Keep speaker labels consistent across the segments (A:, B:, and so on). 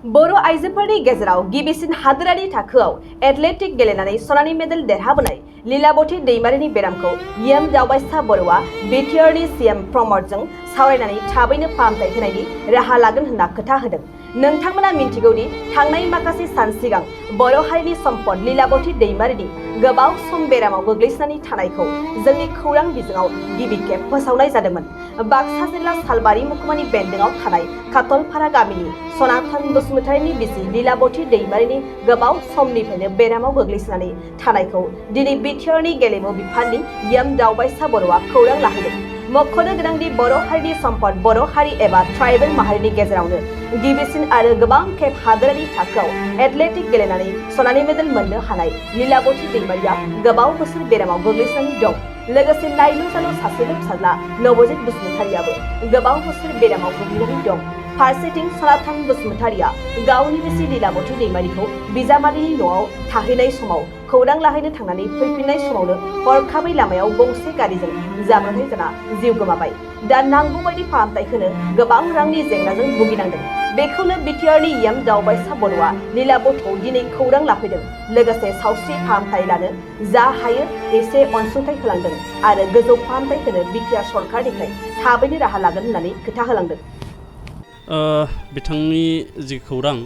A: बर' आइजोफोरनि गेजेराव गिबिसिन हादोरारि थाखोआव एथलेटिक गेलेनानै सनानि मेडेल देरहाबोनाय लीलाबती दैमारिनि बेरामखौ इएम दावबायसा बर'आ बिटिआरनि सीएम प्रमदजों सावरायनानै थाबैनो फाहामथाय होनायनि राहा लागोन होनना खोथा होदों। नोंथांमोना मिन्थिगौदि थांनाय माखासे सान सिगां बर' हारिनि सम्पद लीलाबती दैमारिनि गोबाव सम बेरामाव गोग्लैसोनानै थानायखौ जोंनि खौरां बिजोङाव गिबि खेब फोसावनाय जादोंमोन। बाक्सा जिल्ला सालबारि महकुमानि बेन्दोंआव थानाय खातलफारा गामिनि सनातन बसुमतारीनि बिसि लीलाबती दैमारिनि गोबाव समनिफ्रायनो बेरामाव गोग्लैसोनानै थानायखौ दिनै बिटिआरनि गेलेमु बिफाननि इएम दावबायसा बर'आ खौरां लाहैदों। मख'नो गोनांदि बर' हारिनि सम्पद बर' हारि एबा ट्राइबेल माहारिनि गेजेरावनो गिबिसिन आरो गोबां खेब हादोरारि थाखोआव एथलेटिक गेलेनानै सनानि मेडेल मोननो हानाय लीलाबती दैमारिया गोबाव बोसोर बेरामाव गोग्लैसोनानै दं। लोगोसे नायलु जालु सासेल' फिसाज्ला नवजित बसुमतारीयाबो गोबाव बोसोर बेरामाव गोग्लैनानै दं। फारसेथिं सनातन बसुमतारीया गावनि बिसि लीलाबती दैमारिखौ बिजामादैनि न'आव थाहैनाय समाव खौरां लाहैनो थांनानै फैफिननाय समावनो हरखाबै लामायाव गंसे गारिजों जाब्रबथाय जाना जिउ गोमाबाय। दा नांगौ बायदि फाहामथाय होनो गोबां रांनि जेंनाजों भुगिनांदों। बेखौनो बिटिआरनि इएम दावबायसा बर'आ लीलाबतीखौ दिनै खौरां लाफैदों। लोगोसे सावस्रि फाहामथाय लानो जा हायो एसे अनसुंथाइ होलांदों आरो गोजौ फाहामथाय होनो बिटिआर सरकारनिफ्राय थाबैनो राहा लागोन होननानै खोथा होलांदों।
B: बिथांनि जि खौरां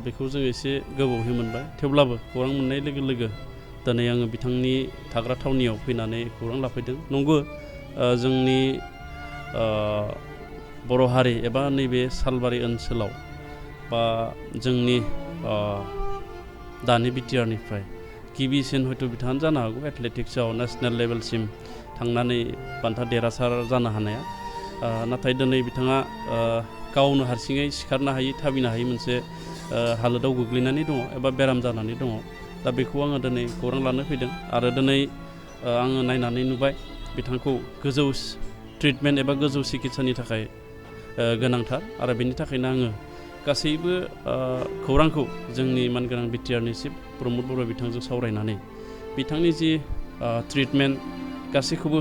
B: बेखौ जों एसे गोबावै मोनबाय, थेवब्लाबो खौरां मोननाय लोगो लोगो दिनै आङो बिथांनि थाग्रा थावनियाव फैनानै खौरां लाफैदों। नंगौ, जोंनि बर' हारि एबा नैबे सालबारि ओनसोलाव बा जोंनि दानि बिटिआरनिफ्राय गिबिसिन हयथ' बिथाङानो जानो हागौ एथलेटिक्सआव नेसनेल लेभेलसिम थांनानै बान्था देरहासार जानो हानाया। नाथाय दिनै बिथाङा गावनो हारसिङै सिखारनो हायै थाबायनो हायै मोनसे हालोदाव गोग्लैनानै दङ एबा बेराम जानानै दङ। दा बेखौ आङो दिनै खौरां लानो फैदों आरो दिनै आङो नायनानै नुबाय बिथांखौ गोजौ ट्रिटमेन्ट एबा गोजौ सिकित्सानि थाखाय गोनांथार आरो बेनि थाखायनो आङो गासैबो खौरांखौ जोंनि मानगोनां बिटिआरनि चिफ प्रमद बर' बिथांजों सावरायनानै बिथांनि जि ट्रिटमेन्ट गासैखौबो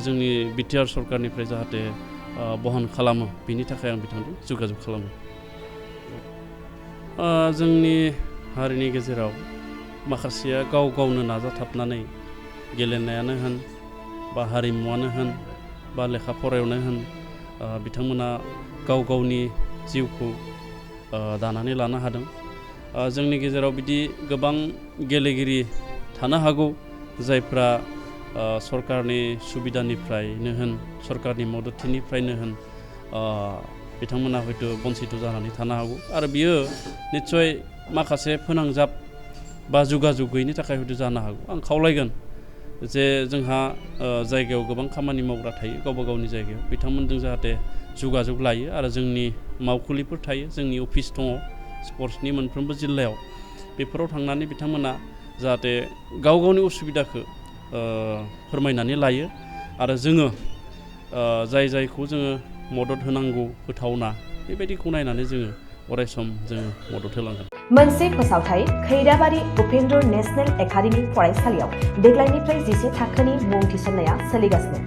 B: जोंनि बिटिआर सरकारनिफ्राय जाहाथे बहन खालामो बेनि थाखाय आं बिथांजों जगाजग खालामो। जोंनि हारिनि गेजेराव माखासेया गाव गावनो नाजाथाबनानै गेलेनायानो होन बा हारिमुआनो होन बा लेखा फरायावनो होन बिथांमोना गाव गावनि जिउखौ दानानै लानो हादों। जोंनि गेजेराव बिदि गोबां गेलेगिरि थानो हागौ जायफ्रा सरकारनि सुबिदानिफ्रायनो होन सरकारनि मददथिनिफ्रायनो होन बिथांमोना हयथ' बन्सित जानानै थानो हागौ आरो बियो निस्सय माखासे फोनांजाब बा जुगाजुग गैयिनि थाखाय हयथ' जानो हागौ। आं खावलायगोन जे जोंहा जायगायाव गोबां खामानि मावग्रा थायो गावबा गावनि जायगायाव, बिथांमोनजों जाहाथे जुगाजुग लायो आरो जोंनि मावखुलिफोर थायो, जोंनि अफिस दङ स्पर्ट्सनि मोनफ्रोमबो जिल्लायाव, बेफोराव थांनानै बिथांमोना जाहाथे गाव गावनि उसुबिदाखौ फोरमायनानै लायो आरो जोङो जायखौ जोङो मदद होनांगौ होथावना बेबायदिखौ नायनानै जोङो अरायसम जोङो मदद होलांगोन।
A: मोनसे फोसावथाय खैराबारि उपेन्द्र नेशनेल एकाडेमि फरायसालियाव देग्लायनिफ्राय 10 थाखोनि मुं थिसननाया सोलिगासिनो।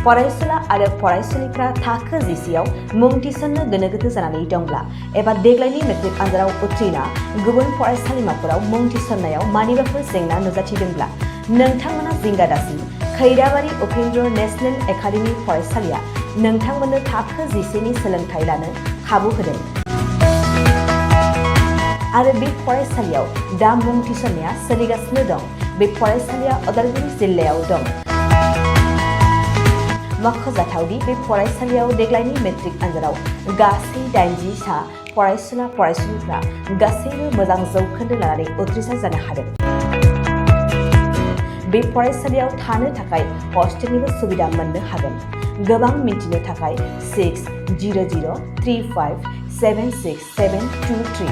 A: फरायसुला आरो फरायसुलिफ्रा थाखो 10आव मुं थिसननो गोनो गोथो जानानै दंब्ला एबा देग्लायनि मेट्रिक आनजादाव उथ्रिना गुबुन फरायसालिमाफोराव मुं थिसननायाव मानिबाफोर जेंना नुजाथिदोंब्ला नोंथांमोना जिंगा दासि। खैराबारि उपेन्द्र नेशनेल एकाडेमि फरायसालिया नोंथांमोननो थाखो 10नि सोलोंथाइ लानो खाबु होदों आरो बे फरायसालियाव दा मुं थिसननाया सोलिगासिनो दं। बे फरायसालिया उदालगुरि जिल्लायाव दं। मख'जाथावदि बे फरायसालियाव देग्लायनि मेट्रिक आनजादाव गासै 80 सा फरायसुला फरायसुलिफ्रा गासैबो मोजां जौखोन्दो लानानै उथ्रिसार जानो हादों। बे फरायसालियाव थानो थाखाय हस्टेलनिबो सुबिदा मोननो हागोन। गोबां मिन्थिनो थाखाय 6003576723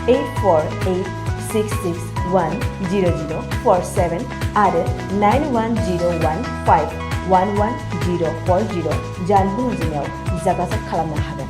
A: 8486610047 आरो 9101511040 जानबुं अनजिमायाव जगाजग खालामनो हागोन।